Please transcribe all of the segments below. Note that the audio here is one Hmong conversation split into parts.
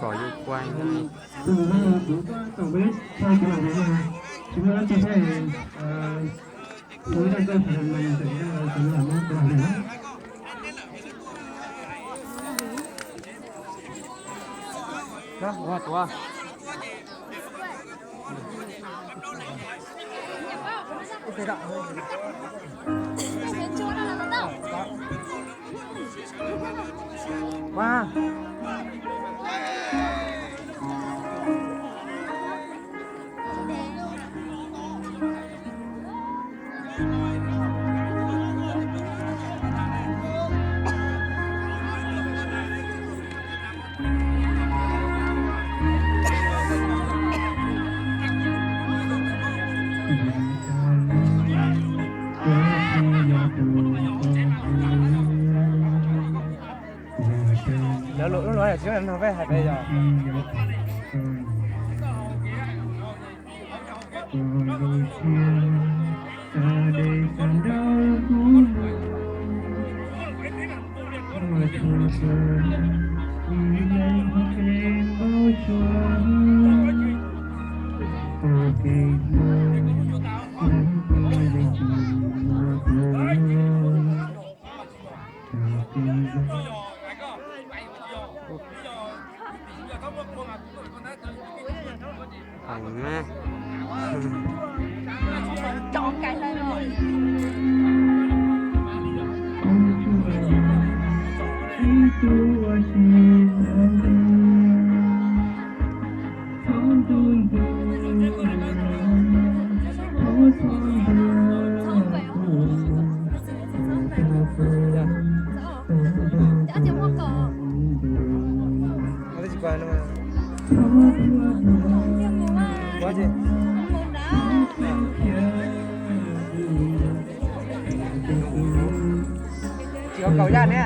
Kom yus kuaj. Lawv lus lub nuav tsis muaj peb hais peb yog. Tsis kaum yaj ne.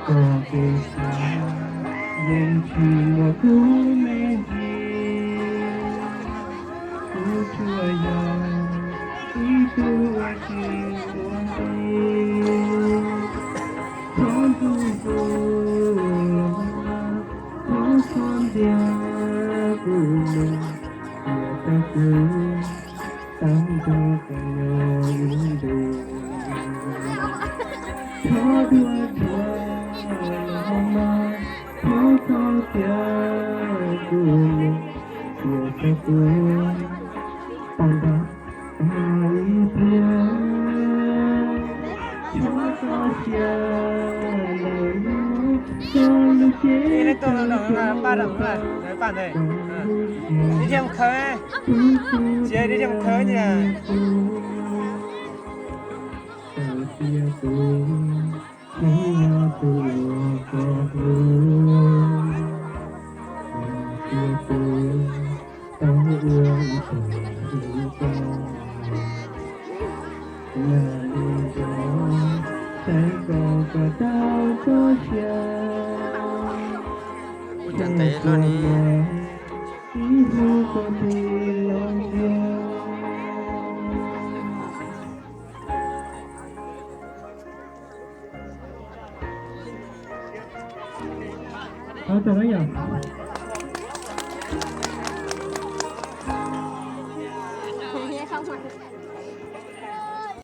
Koj kev xav yeej tsis muaj kuv me ntsis, kuv tsuas yog ib tug ua tsis muaj nqis. Thov ntuj ntuj los mas, thov txhob ntiab kuv mus, cia tag kuv tag nrho kom yog ib ntus. Thov dua dua los mas, thov txhob ntiab kuv mus, cia tag kuv tag nrho ib pliag. Thov txhob cia lawm lub cev tag nrho. Ib pliag mus khaws, cia ib pliag mus khaws. Txawm tias kuv tsis yog tus uas koj hlub, txawm tias kuv tau ua ib tug hlub koj, yog li ntawd thov koj kom tau txoj sia. Cov ntev luaj ni. Tau tau na yom.